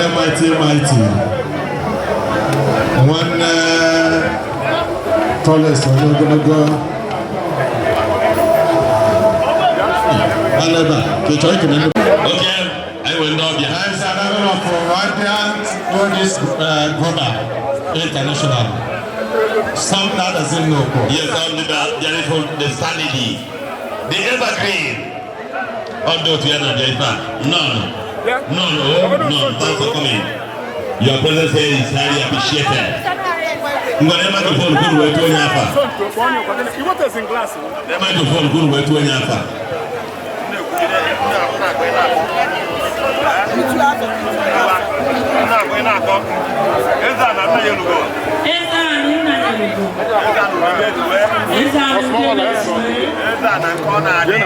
Mighty mighty nwanne tallest, onye ogologo aleba ka ị chọrọ ikene ndị. Okay, anyị nwere ndị ọbịa. There is another of Radiant Ladies Global International. Some that doesn't know. Yes, I'm the beautiful, the sanity, the evergreen. Ọ ndị otu ya na-abịa ife a. None. None, oh, none. Thanks for coming. Your presence here is highly appreciated. Ngwa na microphone kwuru wee tụọ onye afa. Na microphone kwuru wee tụọ onye afa. Eze anyị nna ya. Eze anyị nke na-esue. Eze anyị nke ọ na-adị.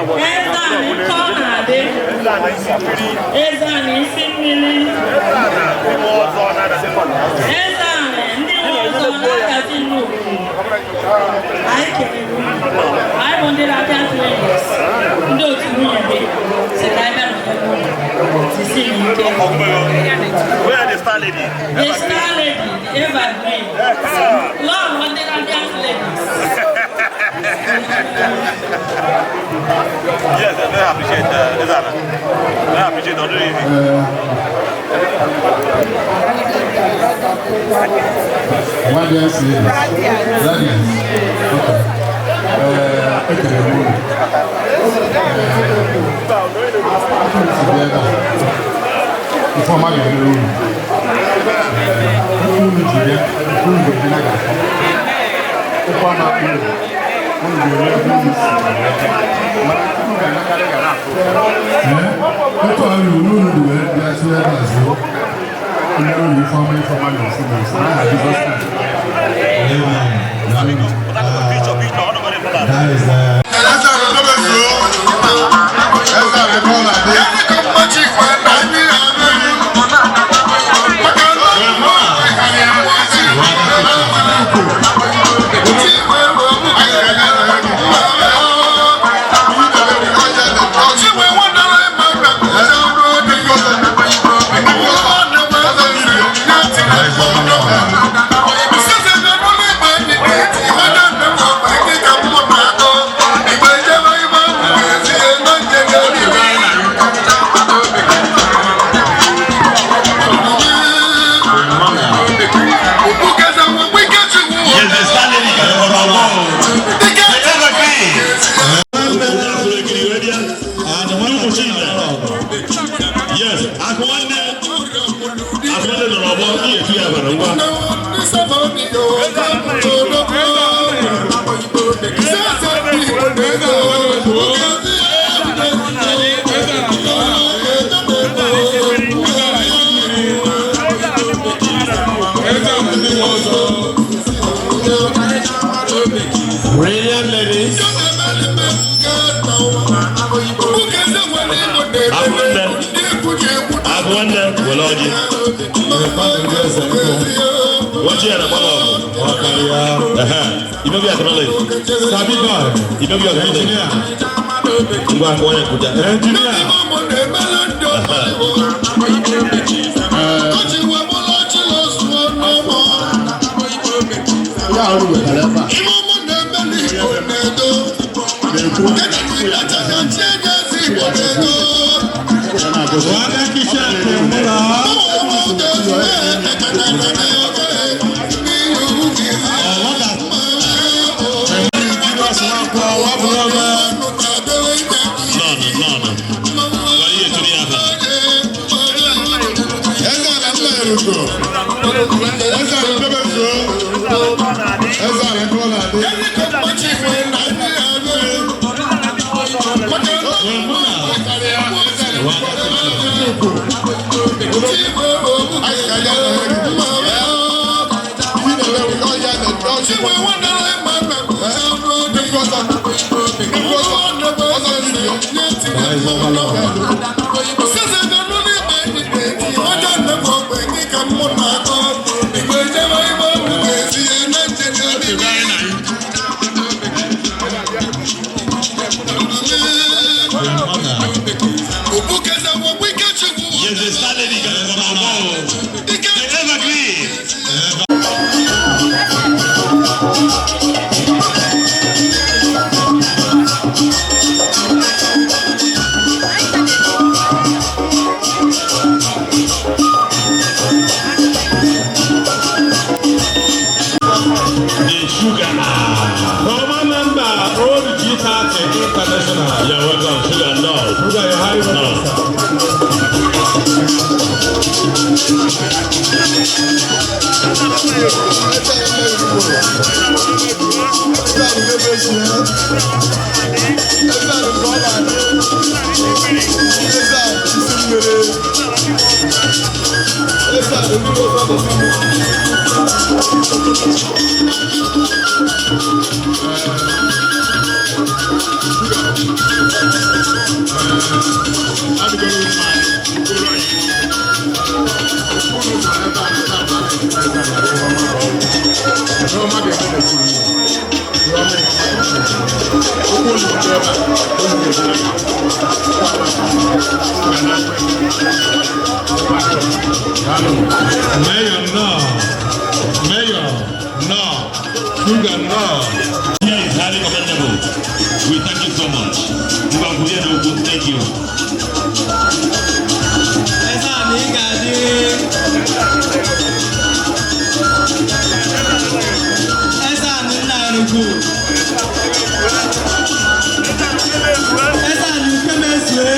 Eze anyị isi mmiri. Eze anyị ndị nwe ọzọ na-agazi nnukwu. Anyị kelere unu. Anyị bụ ndị Radiant Ladies, ndị otu nwunye gị, si ka anyị bịa nọnyere unu. Jisi n'ike. Where are the star lady? The star lady, the evergreen. Love ndị Radiant Ladies. Yes, I very appreciate Ezana. Very appreciate all the easy. Radiant Ladies. Radiant. Okay. Ekele m unu. Unu si bịa ebe a. Ife ọma ga-emere unu. Unu ji bịa, unu ga-eji na ga-afọ. Ụkwụ ama unu. Unu ga-ere ebe unu si. Mana unu ga-anakarị ga na-afụ. Etu a ruru unu dị wee bịa si ebe a zuo. Onye unu ife ọma ife ọma na-esi na-esi n'aha Jizọs Kraịst. Amen. Picture, picture, all over the place. That is Yes, the star lady ka nọ n'ọgbọ. The evergreen. Nnukwu Chima. Yes, akụ nwanne. Akụ nwanne nọ n'ọgbọ, ihe etu ya bara ngwa. Brilliant ladies. Akụ nwanne. Akụ nwanne were ọjị. Ọjị ya na-agba n'ọgụ. Ọkarịa. Ehe. Imebi acknowledge. Sabi God. Imebi acknowledge. Engineer. Ngwa akụ onye nkwụcha. Engineer. Ya ọrụ wetara ebe a. Na-ekwu. Wada kisha mụlọ. Jizọs Nwankwo, Nwabụrọma. Nọọnụ, nọọnụ. Ngwa ihe etiri ya aba. Eze ala nna erugo. Eze ala ndebe zuo. Eze ala nke ọ na-adị. Yes, the star lady ka nọ n'ọgbọ. The evergreen. The sugar. Former member, Old G30 International. You're welcome, sugar. No. Sugar, you're highly welcome, sir. Mayor, no. Mayor, no. Sugar, no. Here is highly commendable. We thank you so much. Thank you. Eze a na ị ga-adị. Eze a na nna anyị ukwu. Eze a na uke m ezue.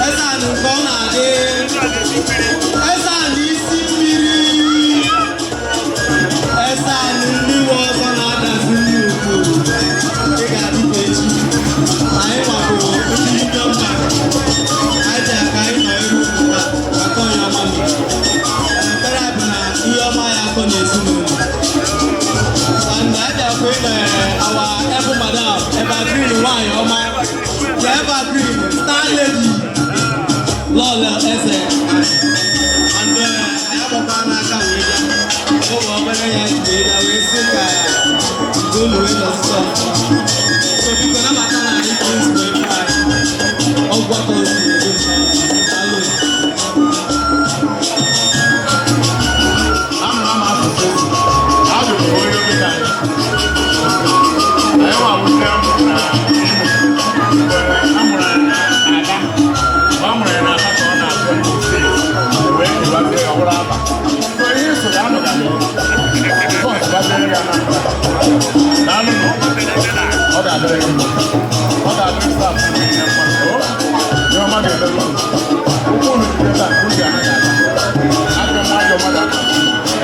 Eze a na nke ọ na-adị. Eze a na isi mmiri. Eze a na ndị nwe ọzọ na-adazi nnukwu. Ị ga-adị ka echi. Anyị gbapụrụ ndị Union Bank. Anyị ji aka anyị nọ iru taa maka onye ọma mere. Ekpere bụ na ihe ọma ya akọ n'ezinụlọ. And anyị bịakwa ịnọnyere our able madam, Evergreen nwanyị ọma, the Evergreen star lady, Lọlọ Eze. And anyị agbakwa n'aka wee bịa. Ụmụ obere ya ji wee bịa wee sị ka nke unu wee nọsịsọ ọfụma. So biko nabata na anyị ka esi wee fụ anyị. Ọgwụ aka o si ego nnọọ. Daalụ. Ama ama asụsụ ajụrụ m onye obi ka anyị. Anyị nwa bụ ndị amụrụ na Imo. Mgbe amụrụ anyị na Ada. Mgbe amụrụ ya na Ada ka ọ na-atụ Imo Steeti. Wee kewazie ya ọ bụrụ Aba. So ihe so ya anọghị ya. Bọs gbaziere ya na Daalụ nụ. Ọ ga-adịrị gị mma. Ọ ga-adịrị staff niile mma. O, ihe ọma ga-emere unu. Ụkwụ unu jide taa, unu ga-anaghị aga. Ajọ mma ajọ mmadụ aka.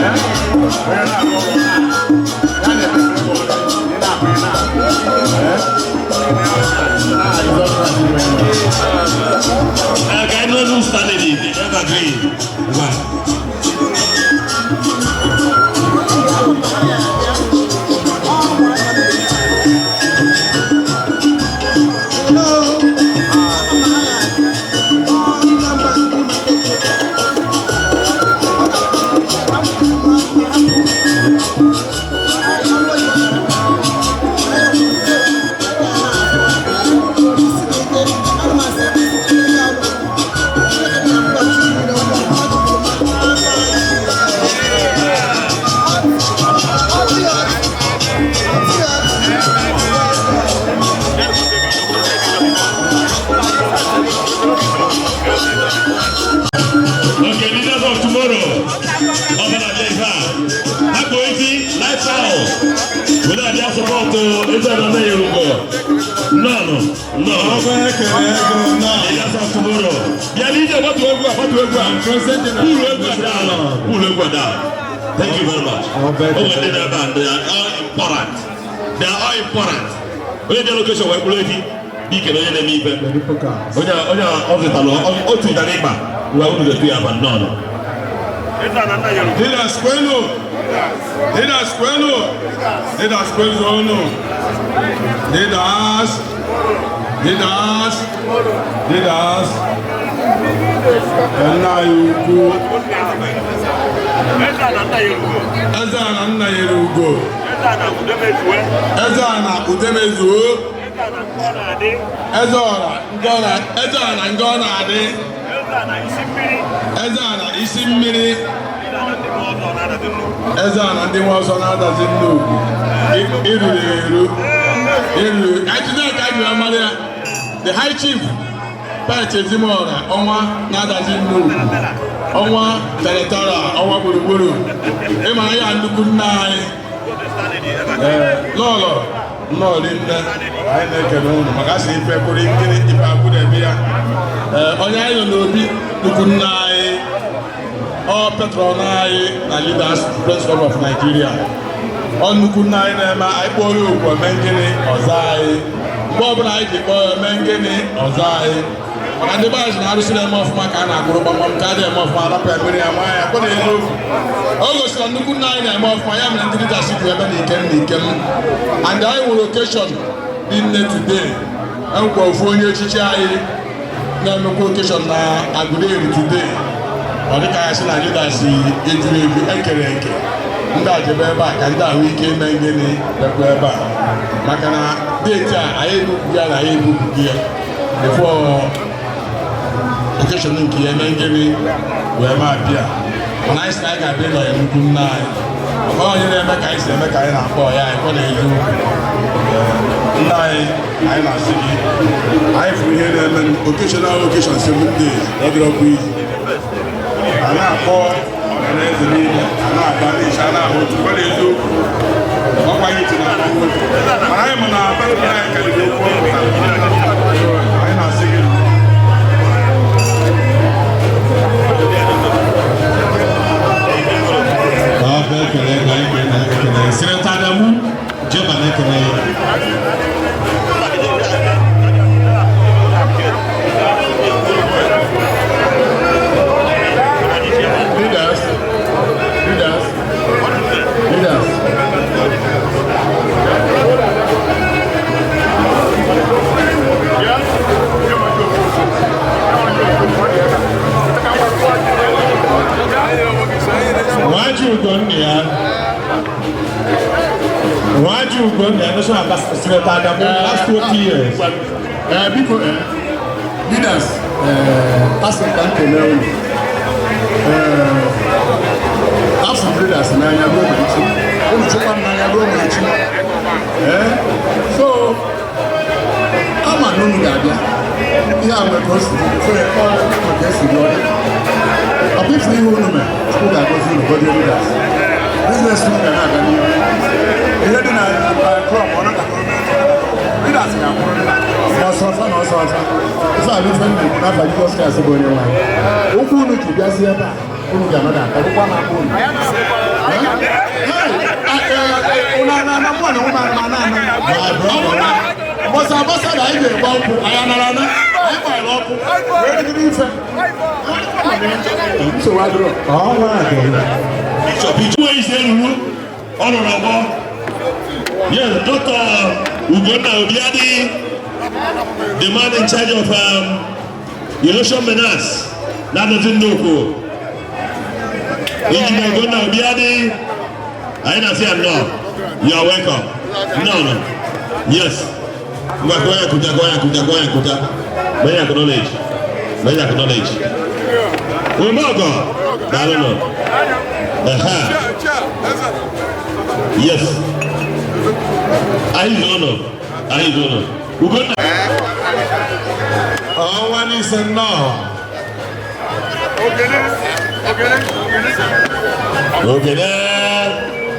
Eh? Onye na-arụ ọrụ ya na-emere gị ọrụ, ị na-ahụ ị na-ahụ. Eh? Ah, Jizọs Kraịst bụ onye nwe. Ka anyị nụ star lady, the evergreen. Ngwa. Okay, leaders of tomorrow. Ọbụla bịa ife a. Hapụ ezi lifestyle. Without their support to Eze Anọ Yoruba. None, none. Ọba ekele ego nọ. Leaders of tomorrow. Bịa n'ije gbatu egwu a, gbatu egwu a. Pull egwu a down. Pull egwu a down. Thank you very much. Ọba ekele. Ụmụ ndị na-ebe a, they are all important. They are all important. Onye dị location wee kpụrụ efi, dike na onye na-eme ife. Onye onye ọ zụtara o tụtara ịkpa, ngwa unu ga-etu ya aba nnọọ. Leaders kwenu. Leaders kwenu. Leaders kwenu. Leaders. Leaders. Leaders. Nna anyị ukwu. Eze ana nna nyere ugo. Eze ana udemezuo. Eze ọra nke ọ na eze ana nke ọ na-adị. Eze ana isi mmiri, eze ana ndị nwe ọzọ na-adazi nnukwu iruru eru eruru anyị jide ka anyị jiri mara ya, the high chief Pat Ezimora, ọnwa na-adazi nnukwu, ọnwa taratara, ọnwa gburugburu ịmara ya, nnukwu nna anyị. Ee, lọlọ, nnọọ rinne. Anyị na-ekele unu maka asị ife kwuru nkiri ife akwụdebe ya. Ee, onye anyị nọ n'obi, nnukwu nna anyị, ọ patron anyị na Leaders Press Club of Nigeria. Ọ nnukwu nna anyị na-eme anyị kpọọ ya okwu eme ngịnị, ọzọ anyị. Mgbe ọbụla anyị ji kpọọ ya eme ngịnị, ọzọ anyị, maka ndị be anyị na arụsị na-eme ọfụma ka a na-agụrụ gbamgbam, ka a dị eme ọfụma, arapụ ya mmiri ya maa ya kwena eziokwu. O gosiri na nnukwu nna anyị na-eme ọfụma, ya mere ndị leaders ji ebe na ikem na ikem, and anyị nwere occasion dị nne today. Enwekwa ofu onye echichi anyị na-emekwa occasion na Aguleri today. Ọ dịka ya sị na leaders ejuru eju, ekere eke ndị ajebe ebe a ka ndị ahụike eme ngịnị bịakwa ebe a, maka na date a anyị ebupụghị ya na anyị ebupụghị ya before occasion nke ya eme ngịnị wee ma bịa. Mana anyị sị na anyị ga-abịa ịnọ ya nnukwu nna anyị, maka onye na-eme ka anyị si eme ka anyị na-akpọ ya anyị kwọ na eziokwu. Nna anyị, anyị na-asị gị, anyị fụrụ ihe na-eme occasion ahụ, occasion 7 days, ọ dịrọkwa izu. A na-akpọ ọhaneze niile, a na-aba n'isi, a na-ahụ otu kwere eziokwu. Ọkwa anyị ti na mana anyị ma na patron anyị karịrị okwu ọnụ. Anyị na-asị gị. Ọ ekele ka anyị kele na ekele. Senator Adamu Jeba na-ekele ya. Leaders, leaders, leaders. Nwaji Ugonna, Nwaji Ugonna, National Ambassador, Senator Adamu, last 20 years. Ee, biko, leaders, asị ka m kelee unu. Ee, afọ m leaders n'anya ruo ma echi, unu chụkwa m n'anya ruo ma echi. Ee, so ama na unu ga-abịa. Ihe a nwere ka o si dị, so ya ọ maka esi dị ọdị. Ọ bụ ifu ihe unu mere, Chukwu ga-agọzi unu, gọzie leaders. Business unu ga na-aga n'ihu. Ihe dị na club, ọ na-aga leaders ga-akwụrụ ma ọsọ ọsọ na ọsọ ọsọ. Ife a bụ ife m na-ekwu n'afa Jizọs Kraịst bụ onye nwe anyị. Ụkwụ unu ji bịazie ebe a, unu ga-anọ aka ụkwụ na akpụ unu. Na mụ na ụmụ anụ ana mbọsị abọsị na anyị ga-egba nkwụ, anyị anara ana, anyị gbara ọkụ wee rigide ife, nsogbu adịrọ. Ọnwa adị. Bishop Ichue ise ruru ọ nọ n'ọgbọ. Yes, Dr. Ugonna Obiadi, the man in charge of erosion menace na-adọtị nnukwu. Engineer Ugonna Obiadi, anyị na-asị ya nnọọ. You are welcome. Nnọọ nọ. Yes. Ngwa, kụọ ya kụja, kụọ ya kụja, kụọ ya kụja. Mee ya acknowledge. Mee ya acknowledge. Umeọgọ, daalụ nọ. Aha. Yes. Anyị zo nọ. Anyị zo nọ. Ugonna. Ọnwa n'ise, nnọọ. Ogene.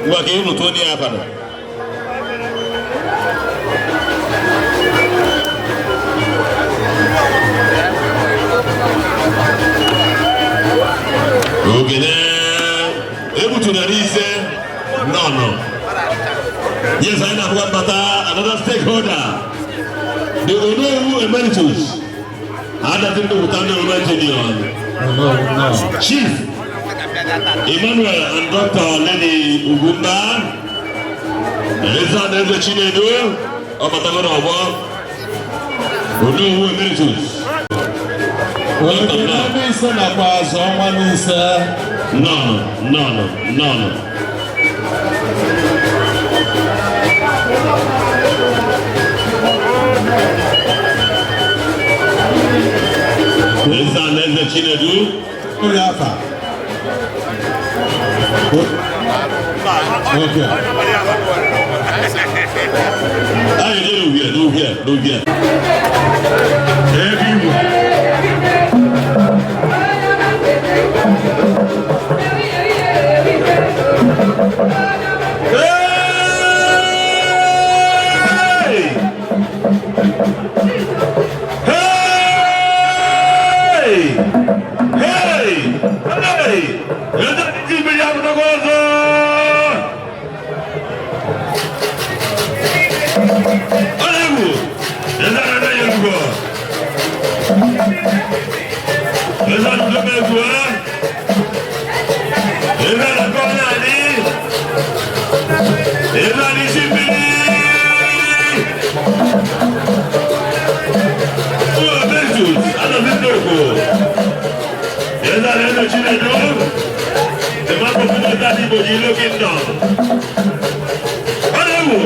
Ngwa, ka ịnụ tụọ ya abalị. Ogene. Ebutuna n'ise. Nnọọ nọ. Yes, anyị na-ahụkwa mbata another stakeholder. The Onowu Emeritus. Adazi Ndụpụta ndị Development Union. Nnọọ, nnọọ. Chief Emmanuel and Dr. Lady Ugwumba. Eze na Eze Chinedu. Ọ batago n'ọgbọ. Onowu Emeritus. Ogene n'ise nakwa azụ ọnwa n'ise. Nnọọ, nnọọ, nnọọ. Eze Alaeze Chinedu. Onye afa. Okay. Anyị dị n'uhie, n'uhie, n'uhie. Ebe Igbo. Hey! Hey! Hey! Hey! Eze ndị mmiri apụtakwa ọzọ! Ọ na-egwu! Eze na-eme ya egwu. Eze na-eme egwu, eh? Eze na-akọ naanị. Eze n'isi mmiri! Juventus, Nnukwu. Eze Alaeze Chinedu. The man from Eze Igbo ji Ilo Kingdom. Ọ na-ewu!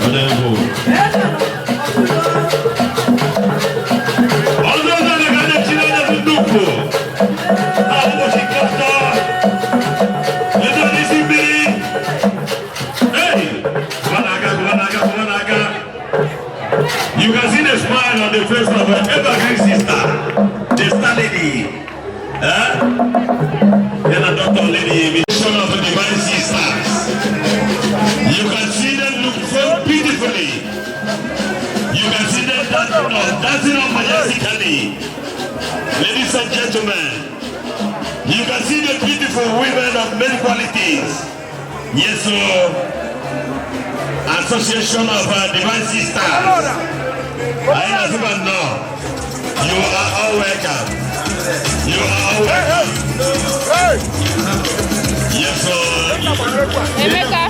Ọ na-ewu. Ọzọ ọzọ dị ka ndị Chinedu Nnukwu. Na ụbọchị nke atọ. Eze n'isi mmiri. Hey! Kụba n'aka, kụba n'aka, kụba n'aka. You can see the smile on the face of an evergreen sister, the star lady. Eh? Then a doctor lady, mission of the divine sisters. You can see them look so beautifully. You can see them dancing up majestically. Ladies and gentlemen, you can see the beautiful women of many qualities. Yes, sir. Association of Divine Sisters. I know. You are all welcome. You are all welcome. Yes, sir. Emeka.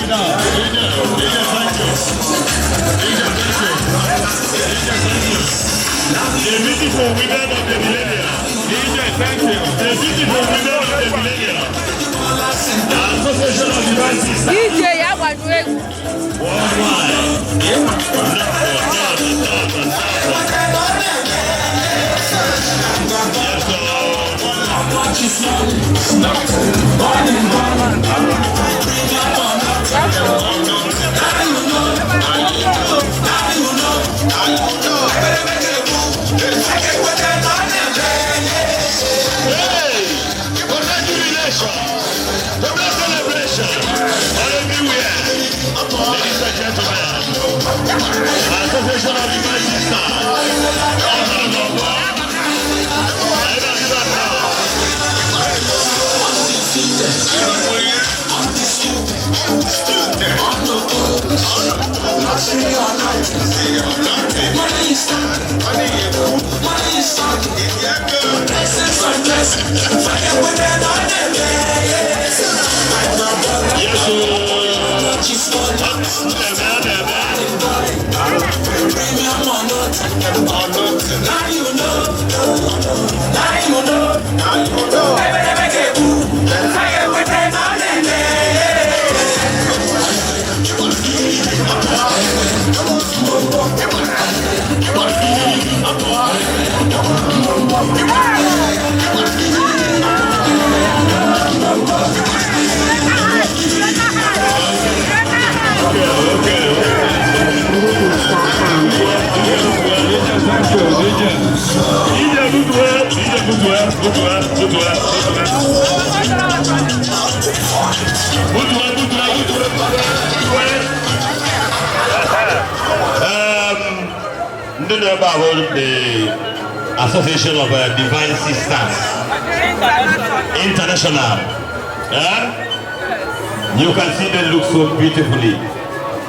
The beautiful women of the millennium. The beautiful women of the millennium. The Association of Divine Sisters. DJ ya gbanyụ egwu. Worldwide. Yes, sir. Hey! Congratulations! The celebration! All everywhere! Ladies and gentlemen, Association of Divine Sisters, Yes, sir. Ije butue, ije butue, butue, butue, butue. Butue, butue, butue, butue. Ndị nọ ebe a bụ the Association of Divine Sisters International. Eh? You can see them look so beautifully.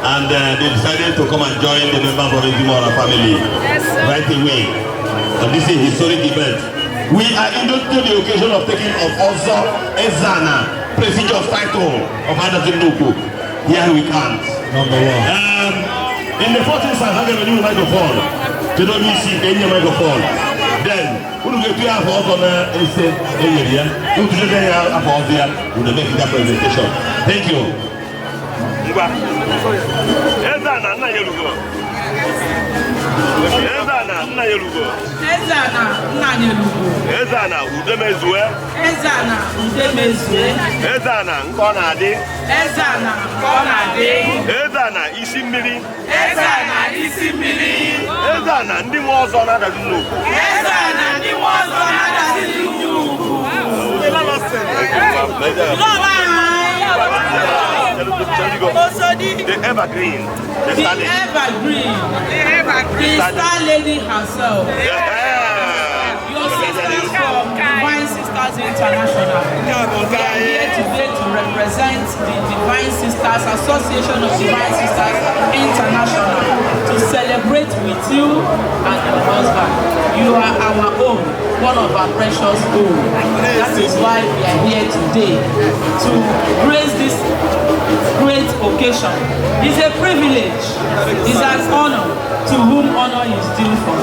And they decided to come and join the members of the Ezimora family right away. And this is a historic event. We are into the occasion of taking of Ozo Ezana, prestigious title of Adazi Nnukwu. Here we count. Number one. In the fourth instance, I have a new microphone. To WC, any microphone. Then, unu ga-etu ya afọ ọzọ na-ese enyere ya. Unu tụrụ ya afọ ọzọ ya, unu make that presentation. Thank you. Ngwa. Eze a na nna ya erugo. Eze a na nna ya erugo. Eze na nna anyị elugo. Eze a na udemezue. Eze na udemezue. Eze a na nke ọ na-adị. Eze na nke ọ na-adị. Eze a na isi mmiri. Eze na isi mmiri. Eze a na ndị nwe ọzọ na-adazi nnukwu. Eze na ndị nwe ọzọ na-adazi nnukwu. Lọla anyị. Osodi. The evergreen. The The star lady. Evergreen. The star lady herself. Your sisters from Divine Sisters International. We are here today to represent the Divine Sisters Association of Divine Sisters International to celebrate with you and your husband. You are our own, one of our precious own. That is why we are here today to grace this great occasion. It's a privilege, it's an honor to whom honor is due for.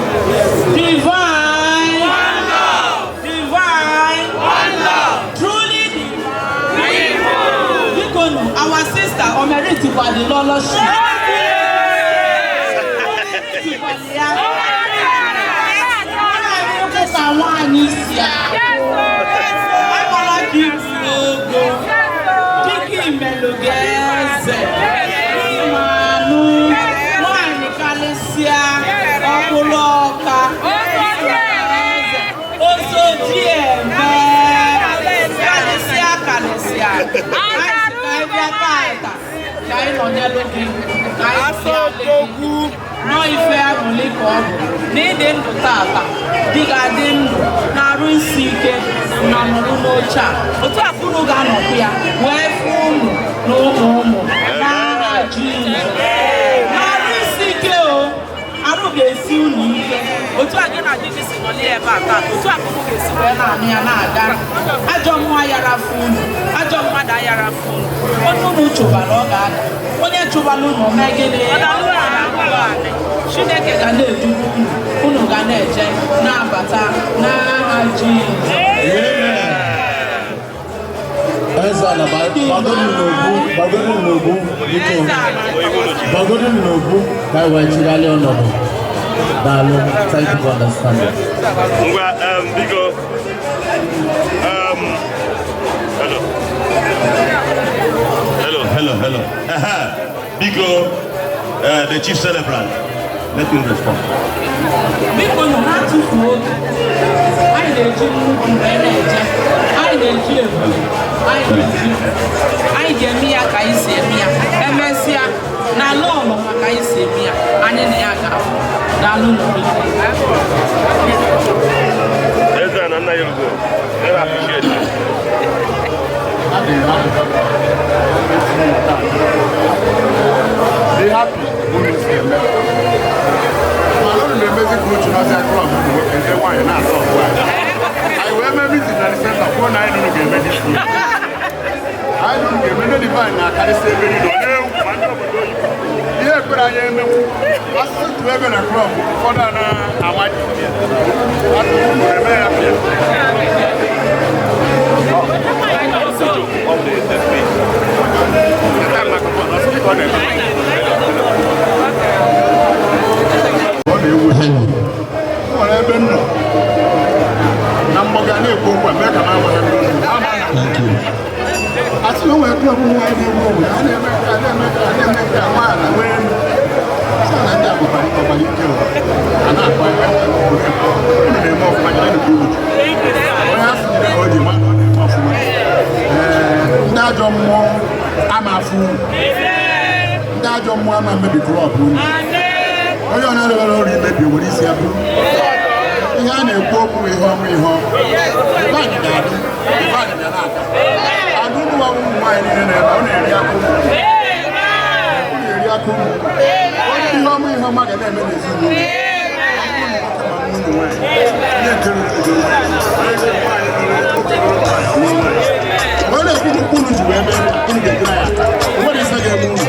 Divine! One love! Divine! One love! Truly divine! Biko nu, our sister Omeritikwa the lolo shi. Omeritikwa ya. Ka nwaanyị si ahụ. Agbara ka ibu n'ogo. Dịka imelụ ga-eze. Ịma anụ. Nwaanyị karịsịa. Ọkpụrụ ọka. Oso di eme. Karịsịa karịsịa. Anyị sị ka anyị bịa tata. Ka anyị nọnyelụ gị. Ka anyị bịa gị. Nọọ ife aṅụlị ka ọ bụ na ịdị ndụ tata, di ga-adị ndụ na-arụ isi ike na nọrụ n'oche a otu a ka unu ga-anọkwu ya wee fụ unu na ụmụ ụmụ n'aha Jizọs. Na-arụ isi ike o arụ ga-esi unu ike otu a gị na di gị si nọlie ebe a taa, otu a ka unu ga-esi wee na-anụ ya na-aga. Ajọ mmụọ ayara fụ unu, ajọ mmadụ ayara fụ unu. Onye unu chụbara ọ ga-ada, onye chụbara unu mee gịnị? Chineke ga na-eduru unu, unu ga na-eje na-abata n'aha Jizọs. Eze ala, gbagoro n'ogbu, gbagoro n'ogbu, biko. Gbagoro n'ogbu ka anyị wee chigharịa ọnọdụ. Daalụ, thank you for understanding. Ngwa, biko. Hello. Hello, hello, hello. Aha. Biko, the chief celebrant, let him respond. Biko nọ na-atụfu oge, anyị na-eji nnukwu wee na-eje, anyị na-eji ebule, anyị na-eji, anyị ga-eme ya ka anyị si eme ya. Emesịa na lọlọ maka anyị si eme ya, anyị na ya ga-afụ. Daalụ n'obi. Eze a na nna ya erugo. Never appreciate. Adị m happy. Dị happy unu si eme. Mana unu na-emezi ka uchu n'ọsịa club ụmụ nwoke ndị nwaanyị na-asọ ọgụ anyị. Anyị wee mee meeting na the center kwuo na anyị nunu ga-eme this week. Anyị nunu ga-eme ndị divine na-akarịsị ebe niile, ọ na-ewu ma ndị obodo oyibo. Ihe ekpere anyị emenwu asụsụ tụrụ ego na club ụfọdụ a na-ama jijiji. Asụsụ unu eme ya pịa. Of the space. Eta microphone, ọ sị ka ọ na-eme. Ọ na-ewu ewu. O nwere ebe m nọ na mgbaga na-ekwu okwu a mee ka m amaghị ndị olu. Ama na asị na o nwere club ụmụ nwaanyị na-ewu ewu, a na-eme nke a, na-eme nke a, na-eme nke a, nwaanyị nwee elu. Sị na ndị a bụkwara ọgbara ike o. A na-akpa ya unu na-eme ọfụma jide nke unu ji. Onye a sị ka o ji ma na ọ na-eme ọfụma. Ee, ndị ajọ mmụọ ama afụ unu. Ndị ajọ mmụọ ama mmebi club unu. Onye ọ na-arịọrọ ọrụ imebi nwere isi ya bụrụ. Ihe a na-ekwu okwu bụ ihe ọma ihe ọma. Divine ga-adị, Divine ga na-aga. Ada ụmụ nwa ụmụ nwaanyị niile na-ebe ọ na-eri aka ụmụ. Ọ na-eri aka ụmụ. Onye ihe ọma ihe ọma ga na-eme n'ezinụlọ. Ọ bụrụ na nwoke ma nwunye nwaanyị, onye nke ruru ego, onye nwaanyị ruru oke ruru nwaanyị ruru nwaanyị. Mgbe ọ na-ekwu okwu unu ji wee mee, unu ga-ejere ya aka. O nwere ife ga-eme unu.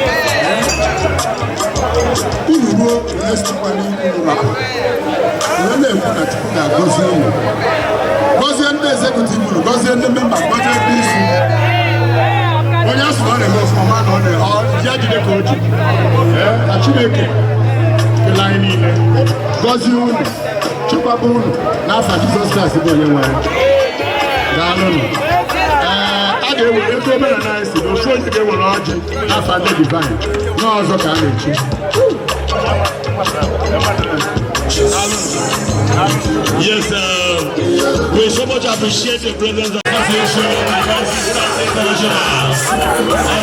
Unu ruo na-esikwa n'ihu unu rapụ. Wee na-ekwu na Chukwu ga-agọzi unu. Gọzie ndị executive unu, gọzie ndị member, gọzie ndị isi. Onye a sị na ọ na-eme ọfụma ma na ọ na ọ ya jide ka o ji. Ee, ka Chineke kele anyị niile. Gọzie unu, chekwaba unu n'afa Jizọs Kraịst bụ onye nwe anyị. Daalụnụ. Ee, a ga-ewere ego omenala anyị si na ofu onye ga-ewere ọjị n'afa ndị Divine. N'ọzọ ka a na-echi. Yes, we so much appreciate the presence of Association of Divine Sisters International.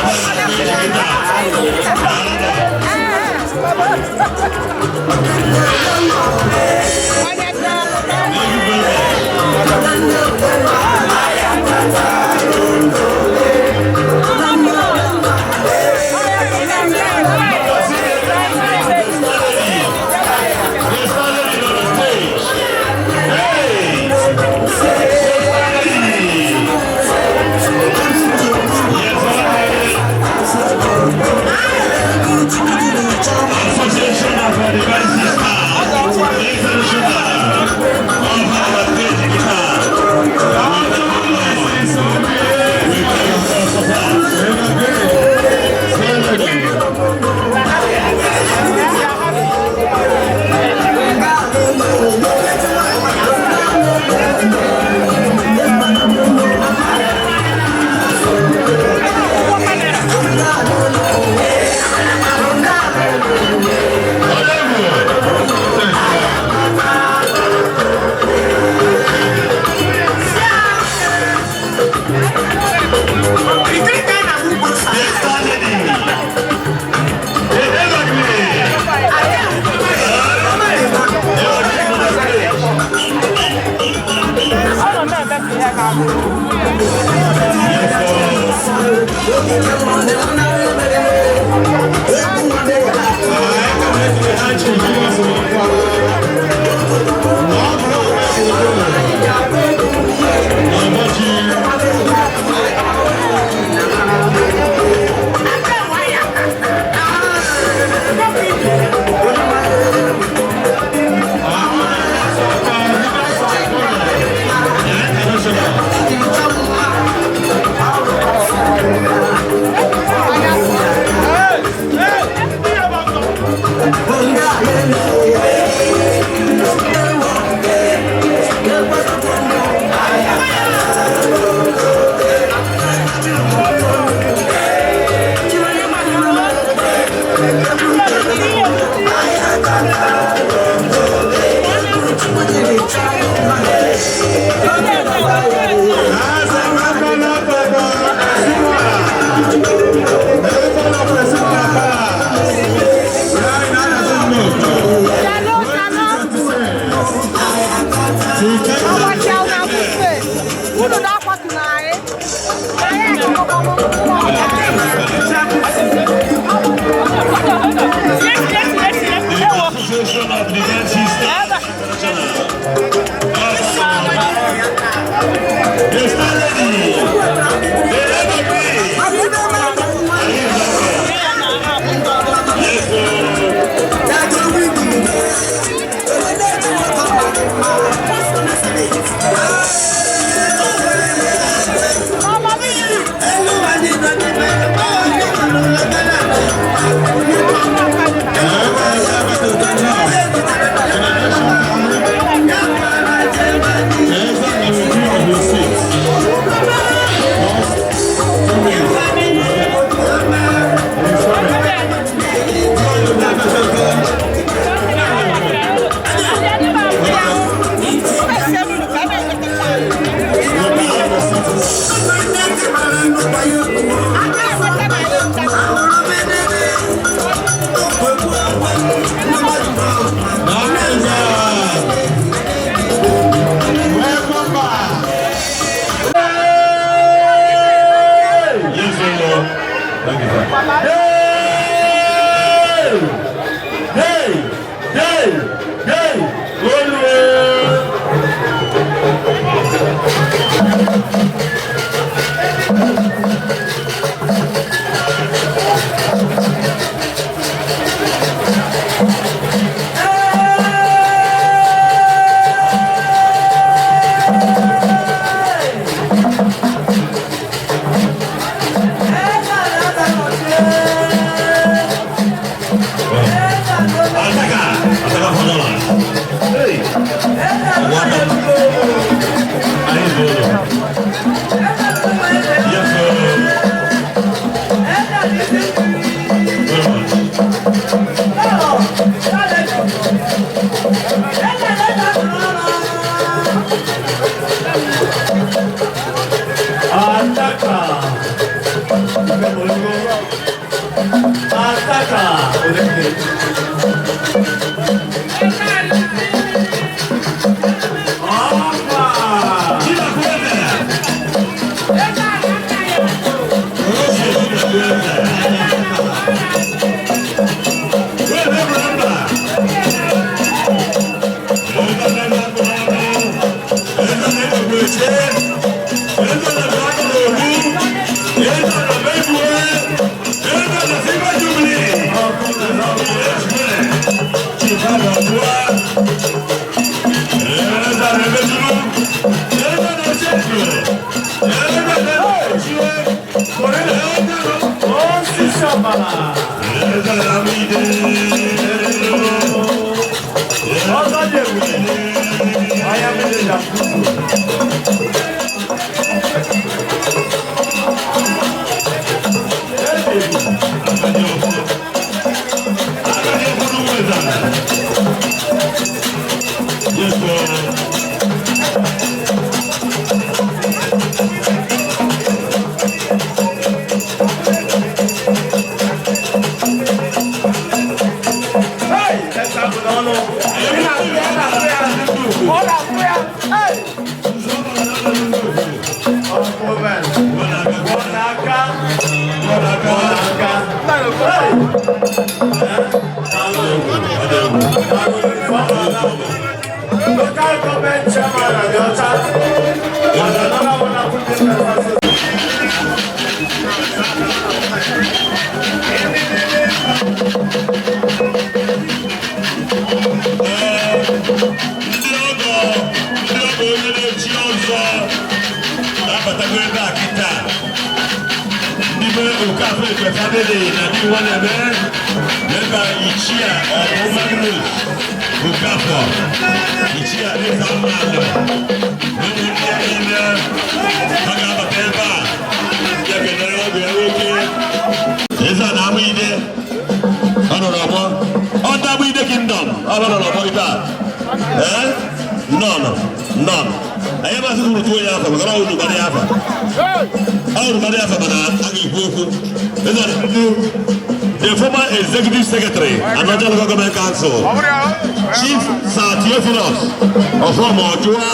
Thank you very much. The star lady on the stage. Hey! The star lady. Yes, Association of Divine Sisters International of our state guitar. We thank you for support. The star lady. The evergreen. Evergreen on the stage. The Association of Divine Sisters International. The star lady. The evergreen. Yes, sir. Thank you. Hey! Hey! Hey! Hey! Olue! Ataka! Ataka $4. Hey! What Anyị bụ ụlọ. Yes, sir. Very much. Ataka. Ataka. Oleke. Ọpa. Chimakweze! Chimakweze! Wait, remember. Eze na-eme eze na-eme eze na-eme eze na-eme eze na Silver Jubilee. Chimakweze. Eze na-eme eze na-echefu eze na-eche Osisi ọbara. eze na-amide. Ọzọ dị ebube. Anya mmiri na mkpuzu. Eze ebube. Yes, sir. Hey! Esa bụ n'ọnụ. Ị na-afụ ya, ị na-afụ ya. Ọ na-afụ ya. Hey! Ọkụ ben. Ọ n'aka. Ọ n'aka. Hey! Local government chairman Aniocha and another wonderful business association. Ndị ọgọ onye na-echi ọzọ na-abatago ebe a kịta ndị be Okafor Ekwe family na ndị nwa na-eme ebe a. Ichie ọbụ Magnus Okafor, Ichie Eze Mmadụ na ụmụnne ya niile, ha ga-abata ebe a ya kenere ọgụ ya nwoke eze a na-amụ ide. Ọ nọ n'ọgbọ, ọ dabụ ide kingdom, ọ nọ n'ọgbọ ibe a. Ee, nnọọ, nnọọ. Anyị amasị unu tụọ ya afa maka na ọ unu gbara ya afa, ọ unu gbara ya afa, mana a ga-ekwu okwu. Eze a na the former executive secretary, Aniocha Local Government Council, Chief Sir Theophilus Ọfọmọ Ọjụwa,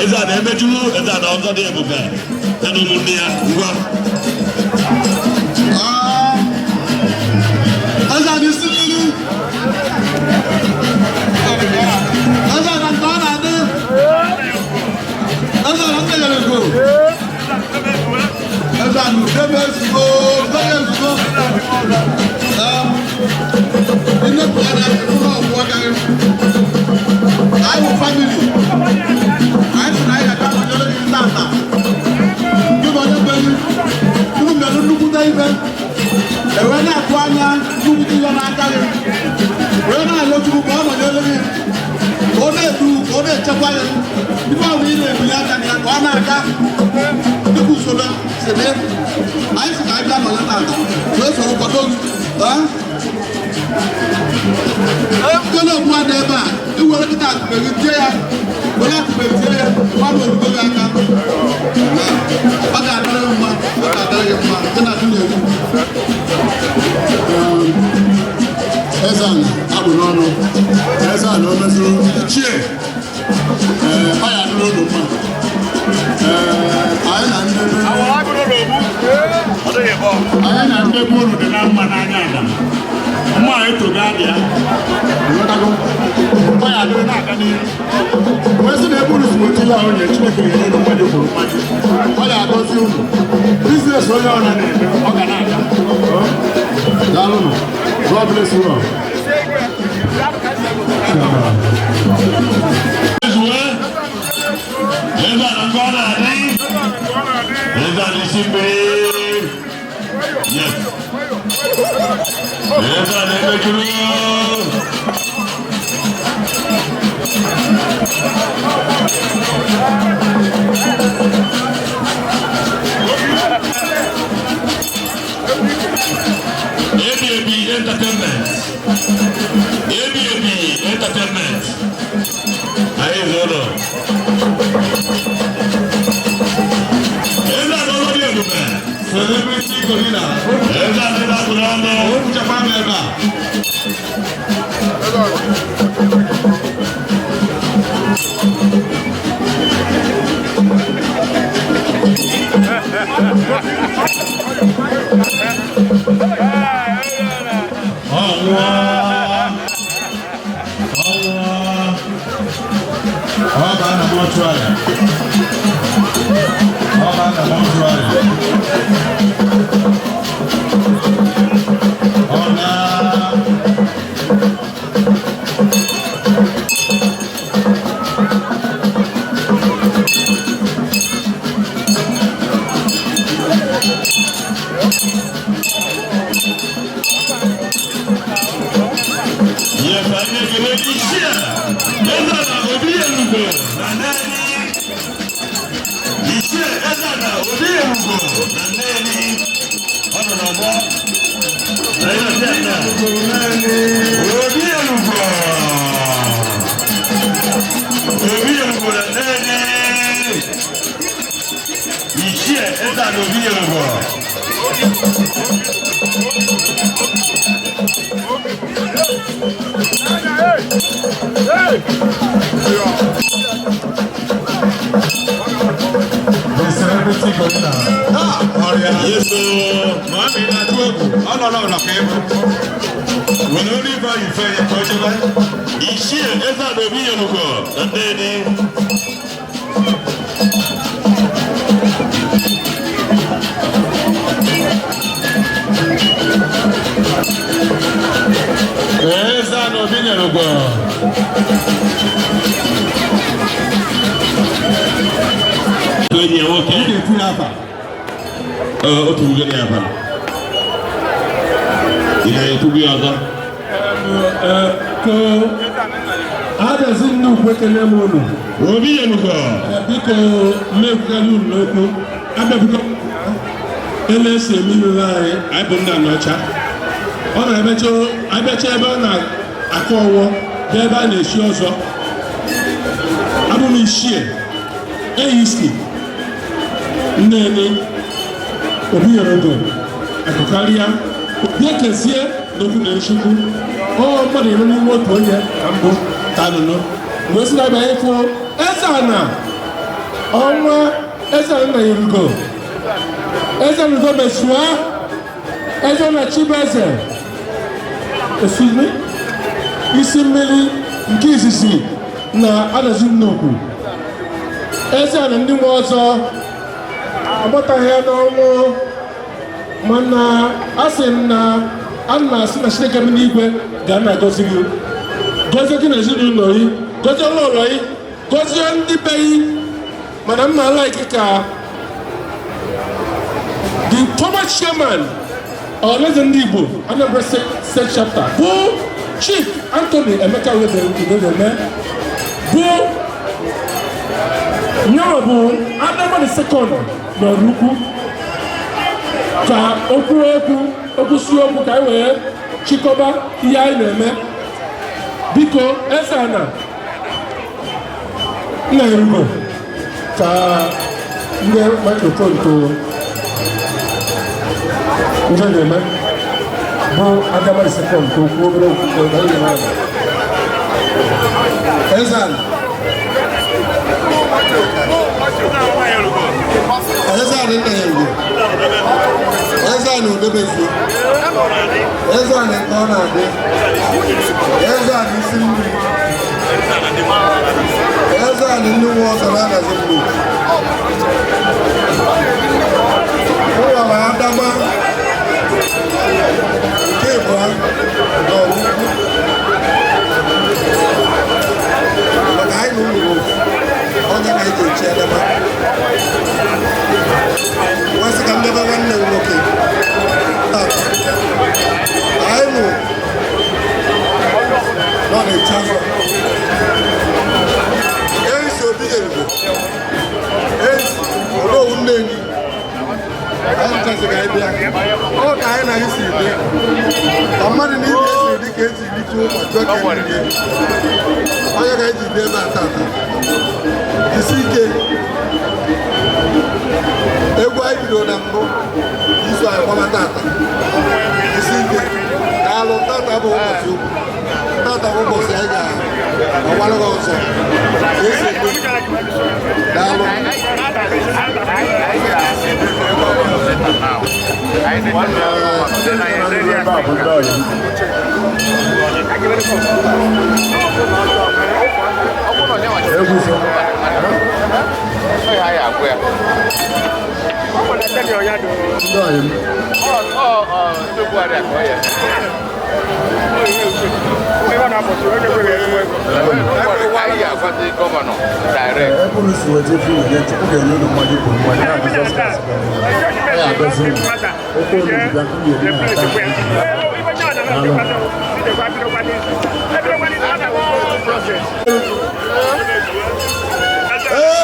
eze a na-emejuru eze a na ọzọ dị ebube ya na ụmụnne ya, ngwa. Eze a n'isi mmiri, eze na nke ọ na-adị, eze na nne nyere ego, eze na udebe ezugbo, udebe ezugbo. Nnepụ ya na ụlọ ọgwụ aka gị. Anyị bụ family, anyị sị na anyị ga-aga nọnyere gị tata. Gị bụ onye mmeri, unu mere nnukwute ibe ewee na-atụ anya nnukwute ihe n'aka gị, wee na-arịọ Chukwu ka ọ nọnyere gị, ka ọ na-edu, ka ọ na-echekwa gị. Ife ọbụla ị na-ebuli aka na ya, ka ọ na-aga dịka usoro si dị. Anyị sị ka anyị bịa nọnye tata wee soro kwado gị. Ee, okwu a dị ebe a, iwere kịta akụpe gị tie ya, were akụpe tie ya, mmadụ orugo gị aka. Ọ ga-adịrị gị mma, ọ ga-adịrị gị mma, gị na nwunye gị. Eze ala agbụ n'ọnụ, eze ala o mezuru ichie, ee, ọ ya adịrị unu mma. Ee, anyị na ndị na ndị be unu dị na mma n'anya ada mma etogo abịa ịghọtago ọ ya adịrị na-aga n'ihu wee sị na ebe unu si weta ihe ahụ nye Chineke ga-enye unu mmadụ kwuru mmadụ ọ ga-agọzi unu business onye ọ na-eme ọ ga na-aga. Daalụnụ. God bless you all. Ezue, eze a na nke ọ na-adị, eze a n'isi mmiri. Yes. Eze a na-emejuru. ABAB Entertainment. ABAB Entertainment. Anyị zụ ụlọ. Eze a n'ọlụ dị ebube. Celebrity Gorilla. Eze a dị na-atụrụ ọnụ. O kwuchakwa m ebe a. Ọnwụọ. Ọnwụọ. Ọ baa na mortuary. Ọ baa na mortuary. Ọ na. Yes, anyị na-ekele isi a. Eze na Obi Elugo na Nneni. Isi eze na Obi Elugo na Nneni. Ọ nọ n'ọgbọ. Anyị na-asị ya na Obi Elugo. Obi Elugo na Nneni. Ichie eze na Obi Elugo. The Celebrity Gorilla. Ah, ọrịa. Yes, sir. Màámi na-atụ egwu, ọ nọ n'ụlọ ka ịbụ. Were olu ibe anyị fe ya ka o jebe. Ichie eze na Obi Elugo na Nneni. Eze na Obi nyere ugo. Enyi ya nwoke. Ị ga-etu ya afa. Otu ugo ya afa. Ị ga-etubu ya ọzọ? Ko adazi nnukwu, ekele m unu. Obi Elugo. Biko, mmekwukala unu n'okwu abịabugo ele esi eme iwe anyị. Anyị bụ ndị Anọcha. Ọ na-emecha abịacha ebe ọ na-akụ ọwọ, bịa ebe a na-eshi ọzọ. Abụ m ichie eisi Nneni Obi Yerogo akụkarịa obi ekezie n'okwu na nchukwu ọ mmadụ iri n'ime otu onye ka mbụ tanụnụ mgbe si na-abịa ịfụ eze ana ọnwa eze ana Yerugo, eze Yerugo mesua eze na Chibeze, excuse me, isi mmiri nke izizi na adazi nnukwu eze na ndị nwe ọzọ agbataghị ya n'ọnwụ, mana a sị m na ana m asị na Chineke m n'igwe ga na-agọzi gị, gọzie gị na ezinụlọ gị, gọzie ụlọ gị, gọzie ndị be gị. Mana m na-alike ka the former chairman Ọhaneze Ndị Igbo Anambra State Chapter bụ Chief Anthony Emeka Udodeme bụ nyawa bụ Adama the Second n'ọrụ ukwu ka okwu okwu okwusi okwu ka anyị wee chịkọba ihe anyị na-eme. Biko, eze ana nna erugo ka ndị microphone to ndị na-eme bụ Adama the Second ka okwu obere okwu ka anyị na-eme. Eze ala. Eze ala nna ya ugo. Eze ala udo. Udemezuo. Eze anị ka ọ na-adị. Eze anị isi mmiri. Eze anị ndị nwe ọzọ na-adazi mmiri. Ụlọ ma adama nke ịbụa na ọgwụgwụ. Maka anyị na ụlọ onye ka anyị ga-echi adama. Wee sị ka m debe nwanne m nwoke tata. Anyị nụ nọ na-echi afọ. Ezi obi erugbo. Ezi onowu nne enyi. Anyị nchasị ka anyị bịa. Ọ ka anyị na anyị si dị. Ka mmadụ na ibe esi dị ka esi ritu ụkwa chọọ ka erige. Onye ka anyị ji bịa ebe a tata. Jisi ike. Egwu anyị bidoro na mbụ izu anyị gbaba tata. Jisi ike. Daalụ, tata bụ ụbọchị ukwu. Tata bụ ụbọchị anyị ga-agbalụ gị ọsọ. Ka esi ekwe. Daalụ.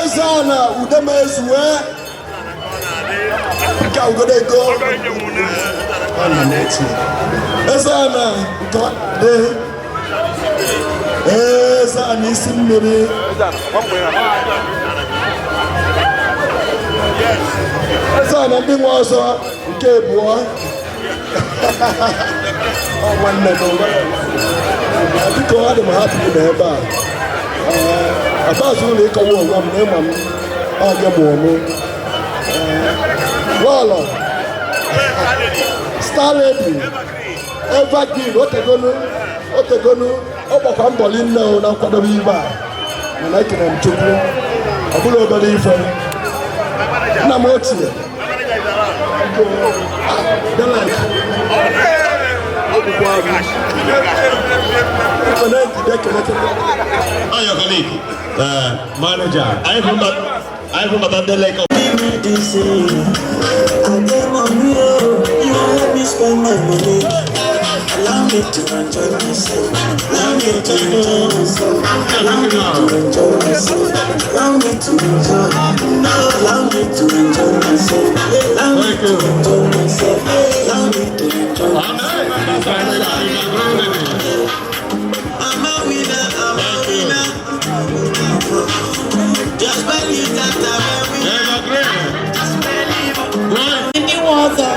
Eze ana Udemezuo nke Ugodego eze ana nke dị eze ana isi mmiri eze ana ndị nwe ọzọ nke abụọ ọ nwanne m biko adị m hapụ na ebe a abazụ ụlọ ịkọwa onwe m na ịma m ọ gị mụọ mụ lọlọ star lady evergreen otegonu ọ gbakwa mbọ nne na nkwadobe ibe a mana ekene m Chukwu ọ bụla obere ife nna m ochie Your colleague, manager, I from Matandele. I get money, oh, you let me spend my money. Allow me to enjoy myself. Allow me to enjoy myself. Allow me to enjoy myself. Allow me to enjoy. Allow me to enjoy myself. Allow me to enjoy myself. Allow me to enjoy myself. I'm a winner. I'm a winner. Just believe that I'm a winner. Just believe. Ndị nwe ọzọ,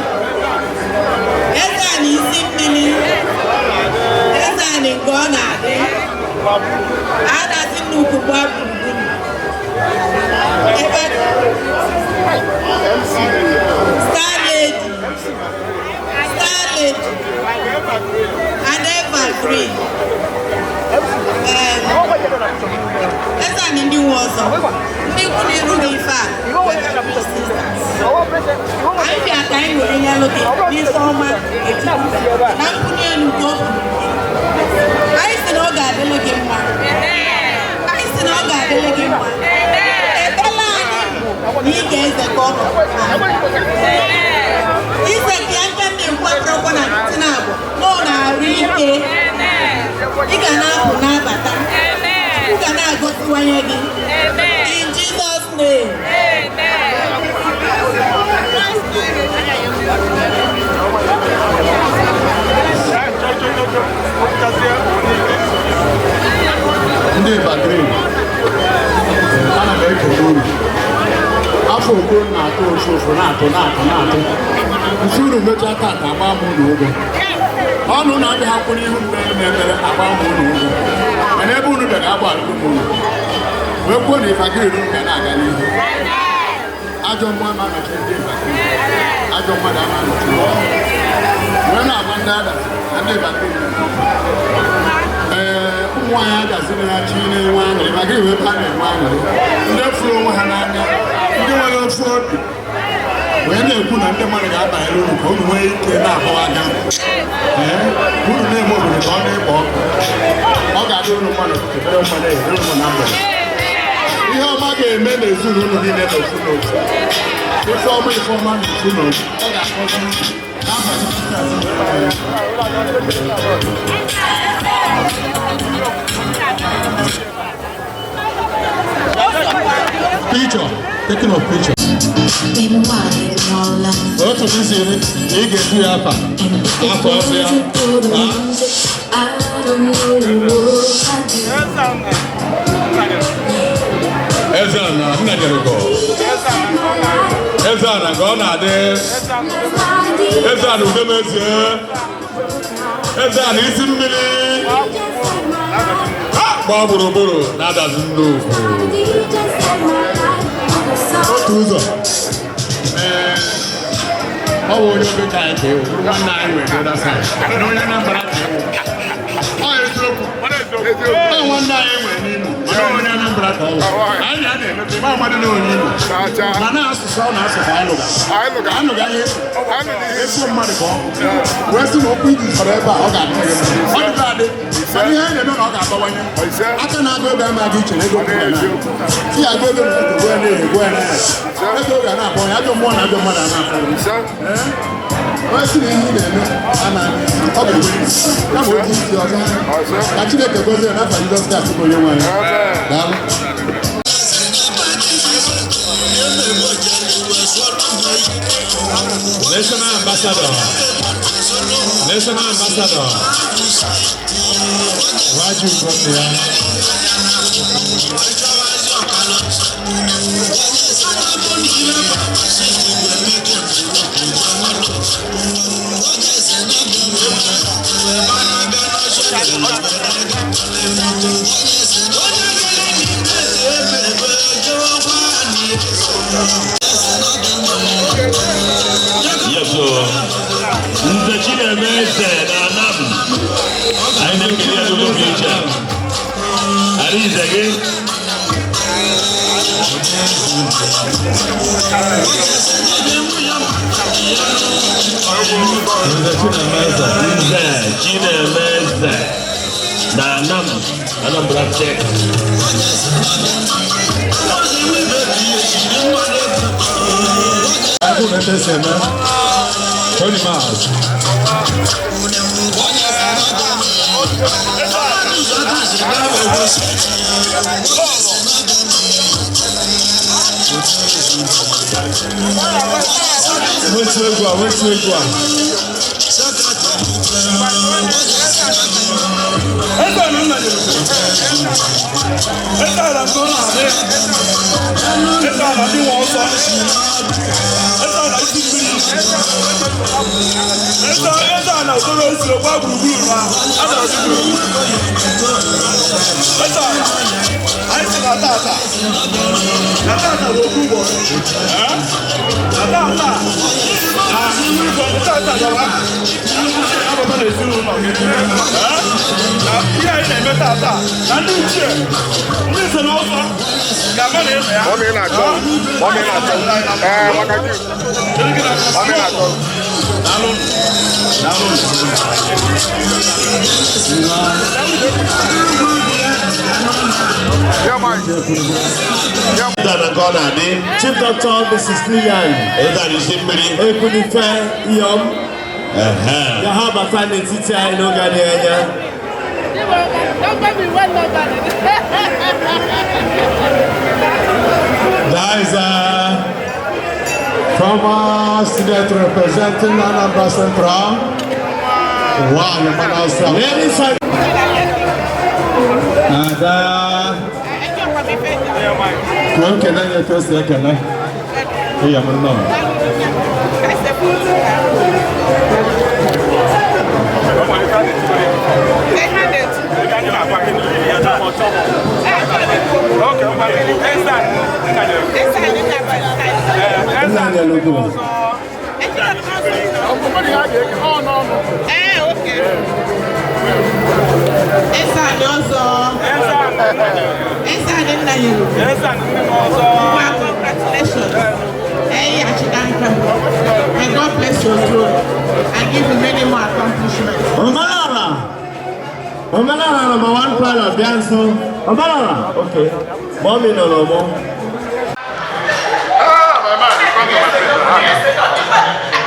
eze a na isi mmiri, eze a na nke ọ na-adị, adazi nnukwu gbaa gburugburu. Ebe Star Lady, Star Lady, and Evergreen. Eze a na ndị nwe ọzọ, ndị ikwu na-eru gị ife a, anyị bịa ka anyị were nyelụ gị n'ife ọma na mbunye elu nke o kwuru. Anyị sị na ọ ga-adịlụ gị mma. Anyị sị na ọ ga-adịlụ gị mma. Ekpele anyị bụ na ị ga-eze ka ọ nọ. Ize ka ya nke ndị nkwa bụrụkwa na ntị na-abụ na ọ na-arụ ike. Ị ga na-apụ n'abata. Chukwu ga na-agọziwanye gị. In Jesus' name. Ndị Evergreen, ana m ekele unu. Afọ okoro na-atụ ofu ofu na-atụ na-atụ na-atụ. Nsi unu mechaa tata agba m unu ụgwọ. Ọnụ na-abịa ha kwụrụ ihu mmere m ebere agba m unu ụgwọ. Mana ebe unu bịara agba alụm unu. Wee kwuo na Evergreen unu ga na-aga n'ihu. Ajọ mmụọ ama anọchi ndị Evergreen, ajọ mmadụ ama anọchi, wee na-agwa ndị Adazi na ndị Evergreen, ee, ụmụ nwaanyị Adazi na-achị na-enwe aṅụrị maka iwe ebe a na-enwe aṅụrị, ndị fụrụ onwe ha n'anya, ndị nwere ofu obi, wee na-ekwu na ndị mmadụ ga-abanyere unu ka unu nwee ike na-agbawa aka, ee, ka unu na-eme obodo ka ọ na-ekpo ọkụ. Ọ ga-adị unu mmadụ ebere mmadụ ebere unu na mgbede. Ihe ọma ga-eme n'ezinụlọ niile n'ofu n'ofu, ife ọma, ife ọma n'ofu n'ofu. Ọ ga-akọzi n'abalị. Picture, taking of picture. Otu isi na ị ga-edu ya afa afọ ọsọ ya. I don't know what I do. Eze na nna nyere eze ana ka ọ na-adị, eze ana udemezie, eze ana isi mmiri ha gbaa gburugburu na-adazi nnukwu otu ụzọ. Ee, ọ bụ onye obe ka anyị ka ewu nwanne anyị nwere the other side na onye Anambra ka ewu. Ọ eziokwu, ọ nwanne anyị nwere n'Imo, mana onye Anambra ka ọ bụ. Anyị na na-emepe ma amadị na onye Imo, mana asụsụ ọ na-asụ ka anyị lụga anụga ihe ezigbo mmadụ ka ọ wee sị na okwu iji fọrọ ebe a, ọ ga-adị gị mma. Ọ dịgo adị, mana ihe anyị na-eme na ọ ga-abawanye aka na-agụ ego amaghị iche na ego kwuru na si ya agụ ego n'ụtụtụ, gụọ ya n'ehihie, gụọ ya n'anyasị, ego ga na-abawanye. Ajọ mmụọ na ajọ mmadụ a na-afọ onye sị na ihe ị na-eme anaghị isi, ọ ga-enwe isi ya ma oji isi ọzọ. Ka Chineke gozie ya n'afọ Jizọs Kraịst bụ onye nwe anyị. Daalụ. National Ambassador, National Ambassador, Raju Gotia. Yes, so Nze Chinemeze na Anam, anyị na-ekele ya n'ụlọ pụrụ iche. Arize gị. Nze Chinemeze na Anam, Anambra State. Agụ na-ete eme Holy Mass. Wetu egwu a, wetu egwu a. Eze na nna nyere eze ala nke ọ na-adị, eze ala ndị nwe ọsọ, eze ala isi mmiri, eze ala usoro esi gba gburugburu na adazi gburugburu. Eze ala anyị si na tata, na tata bụ okwu ụbọchị. Eh? Na tata na tata gara abata n'ezinụlọ gị. Eh? Na ihe anyị na-eme tata na ndị ichie, ndị nze na ọzọ ga-ama na ịnọ ya. Mummy na-achọ, mummy na-achọ. Ee, maka gị. Mummy na-achọ. Daalụ, daalụ. Yeah, man. Eze ana nke ọ na-adị. Chief Doctor Mrs. Lilian Eze ana isi mmiri. Ekwunife Iyom Ehe. ya ha bata n'etiti anyị n'oge adịghị anya. Don't get me well not bad. That is a former student representing Anambra Central. Wow, your mother. Ladies and Ada. Kwuo nkele ya etu o si ekele. Iya m nnọọ. Nna anyị elu. Eze ọzọ. Eze anyị nna ya. Well, congratulations. Hey, Achidanka. May God bless your throne and give you many more accomplishments. Omelara! Omelara number one pilot, bịa nso. Omelara! Okay. Mommy nọ n'ọgbọ. Ah, my man, you come to my place.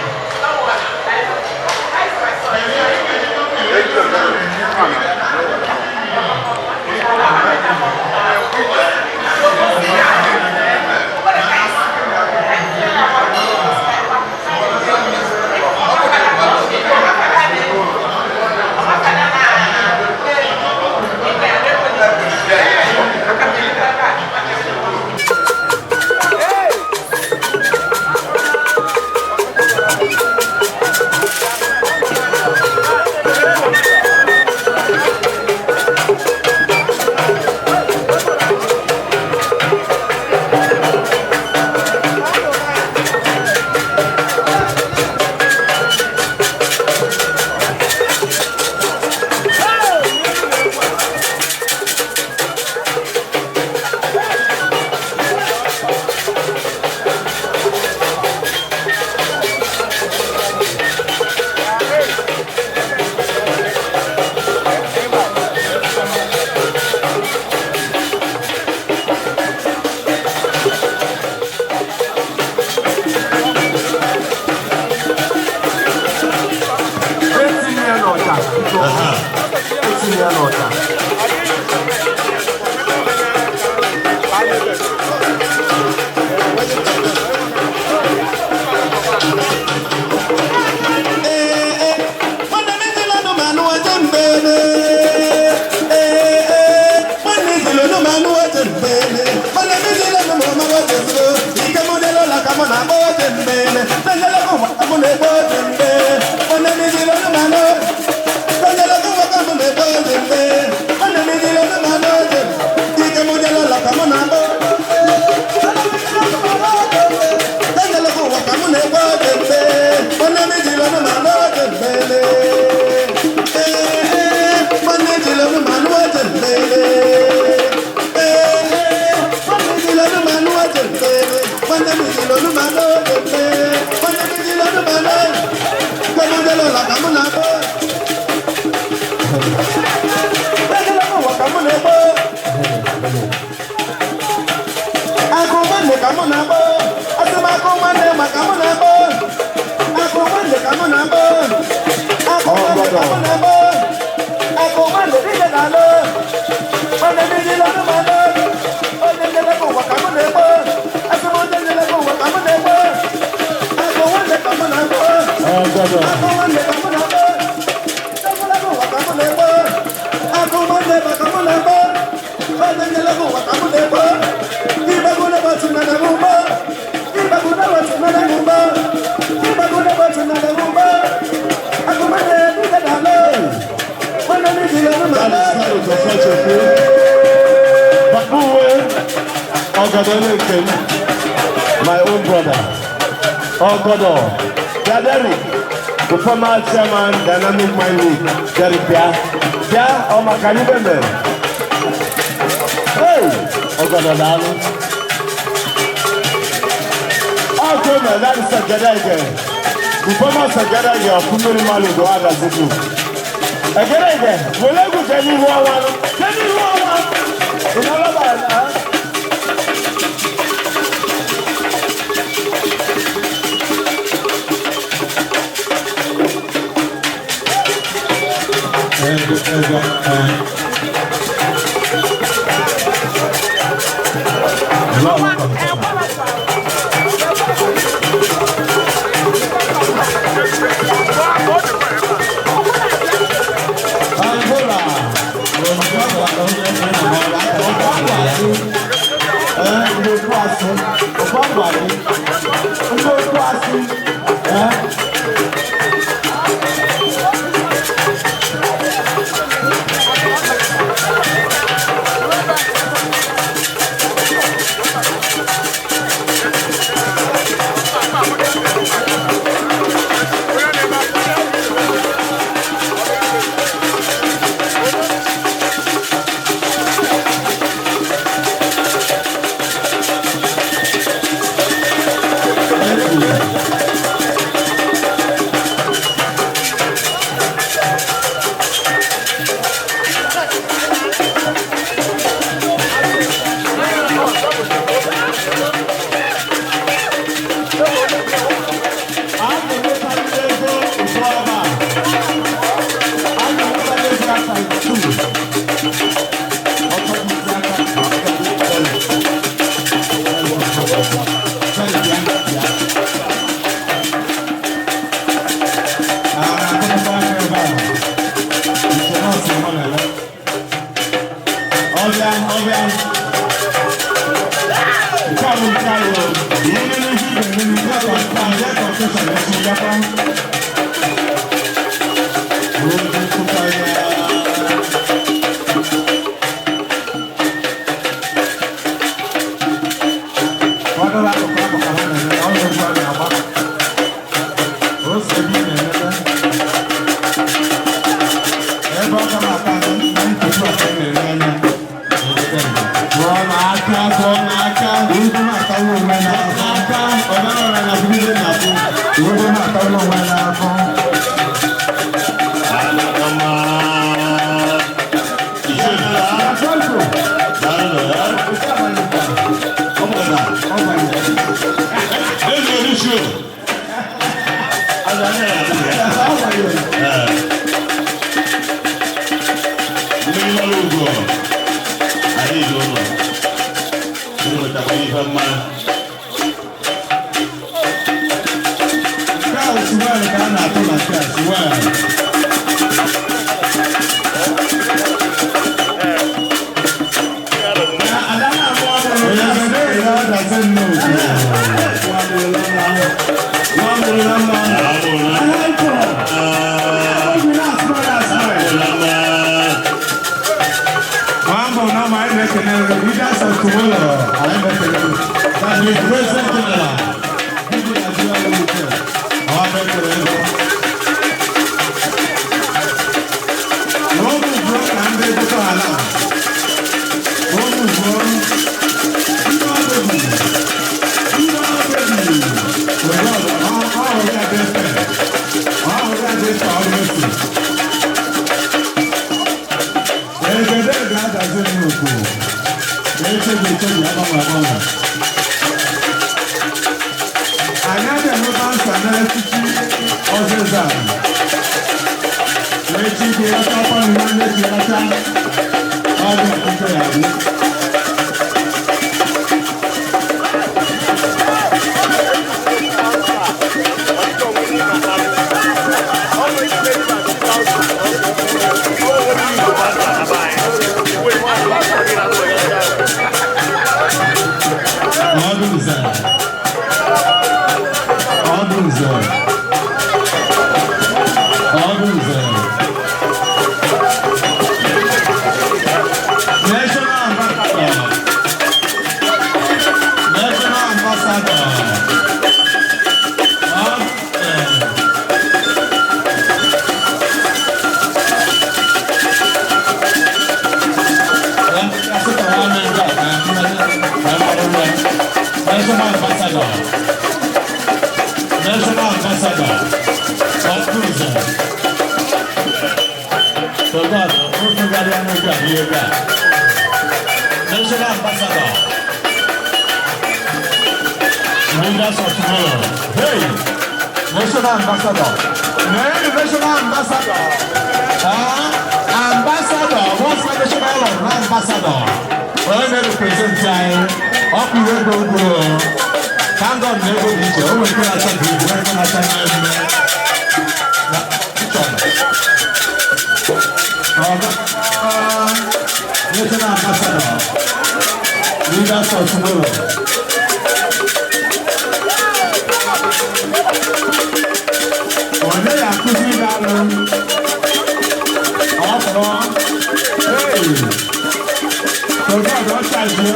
Etinye ya n'ọja. Etinye ya n'ọja. My own brother, Ogodo, Derek, the former chairman, Dynamic Mind League, Derek Bia, Bia, Omakanibeme. Hey, Ogodo Dalu. Ogodo, that is Sagedege. The former Sagedege of Kumuri Malu, Doaga Zitu. Agedege, Welegu Jenny Wawan, Jenny Wawan. Abịa confession echi gakwa. Oge nkụta ya. Kwadoro akụkụ akụkụ ha na-eme na ọrụ egwu a na-agba. Ose gị na-emebe. Ebe ọ ga na-ata anyị na nkeji ọka na-ere anya. Gụọ n'aka, gụọ n'aka. Ugwu na-atawa onwe n'aka. Ọbara na bụrụ na-abụ. Ugwu na-atawa onwe n'afọ. Nke a siwel ka a na-atụ na nke a siwel. National Ambassador. Leaders of tomorrow. Hey, National Ambassador. Nee, National Ambassador. Ambassador. What's the national ambassador? Onye na-represent anyị, ọ bụ ihe gbogbo. Thank God na ego dị iche, o nwere nke na-acha green, nwere nke na-acha mmemme. National Ambassador. Leaders of tomorrow. Onye ya-akụzi ịga alụ? Ọ fọrọ. Hey! So God, ọ chazie.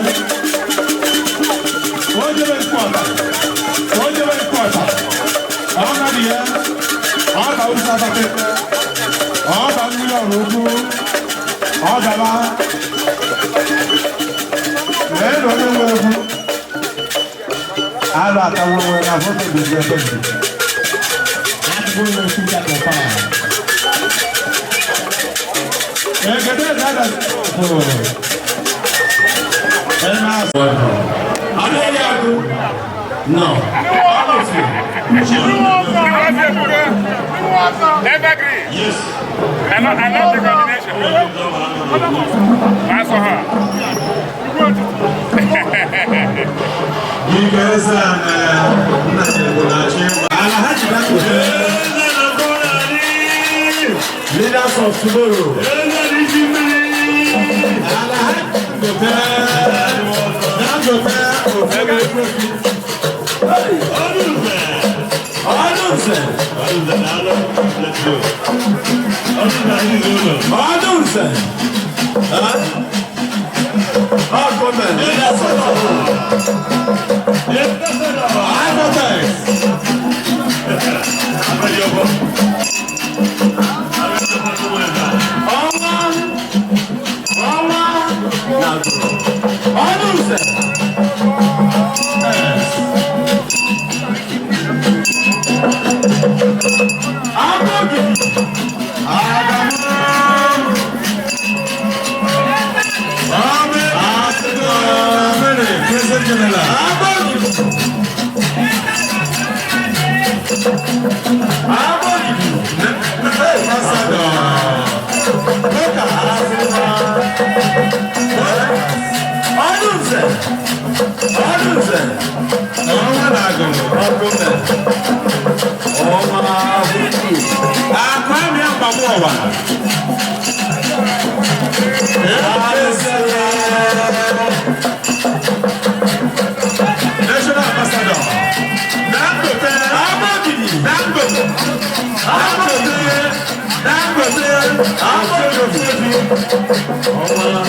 Onye bụ nkọta. Onye bụ nkọta. Ọ naghị ya. Ọ ba ụzọ abata. Ọ ba mmiri ọrụ ugwu. Ọ gaba. Lee na onye nwe egwu. Alụ atawo onwe na foto dị ebe dị. No. Evergreen. Yes. I love the combination. I saw her. Leaders of tomorrow. Ọdụnze. Ọdụnze. Ọgọmẹ. Hypotex. Ọnwa. Ọnwa. Ọdụnze. Agbógi. Adamu. Agbógi. Agbógi. Ọdụnze. Ọdụnze. Ọnwa na-agụrụ. Ọgụmẹ. Ọnwa ahụhụ. Akụ amị mgbagbu ọwa. National Ambassador. Dangote. Agbogidi. Dangote. Dangote. Dangote. Agbogidi. Ọnwa.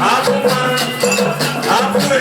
Akụma. Akụma.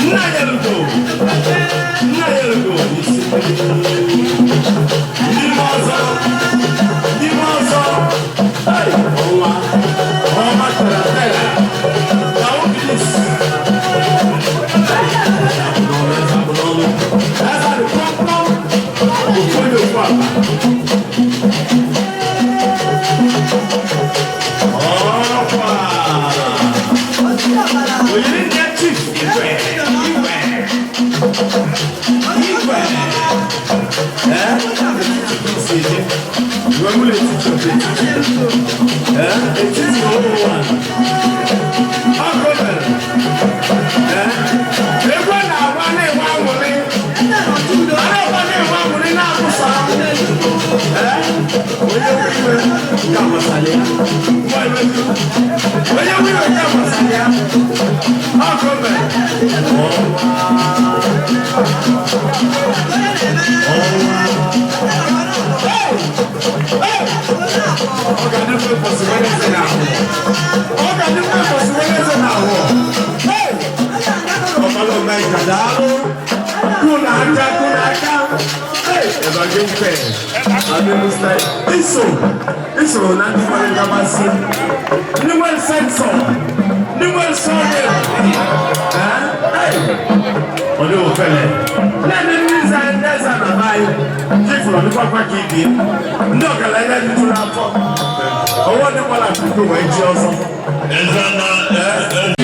Nna ya lugo. Bụrụ etiti obi. Ee, etiti ụwa. Ọkụ mere. Ee, egwu a na-agba na-enwe aṅụrị. A na-agba na-enwe aṅụrị na-abụsa. Ee, onye nwe iwe nke amasala ya. Nwa iwe onye nwe iwe nke amasala ya. Ọkụ mere. Ọnwa. Ọnwa. Hey! Hey! Ọ ga-adị mfe ụbọchị Wednesday na ahụ. Ọ ga-adị mfe ụbọchị Wednesday na ahụ. Hey! Ọbala Omeka, daalụ. Kụ na aka, kụ na aka. Hey! Evergreen Fair. Aminu style. Iso, iso na ndị nwere nkabasị. Ndị nwere sensọ. Ndị nwere sọ̀rọ̀. Hey! Ọ dị ofele. Naanị ndị nza ndị eze na be anyị. Chifụrụ ọdịkwa ka ibi. Ndị ọgaranya juru afọ. Ọwọ́ dịkwala akụkụ wee ji ọzọ. Eze na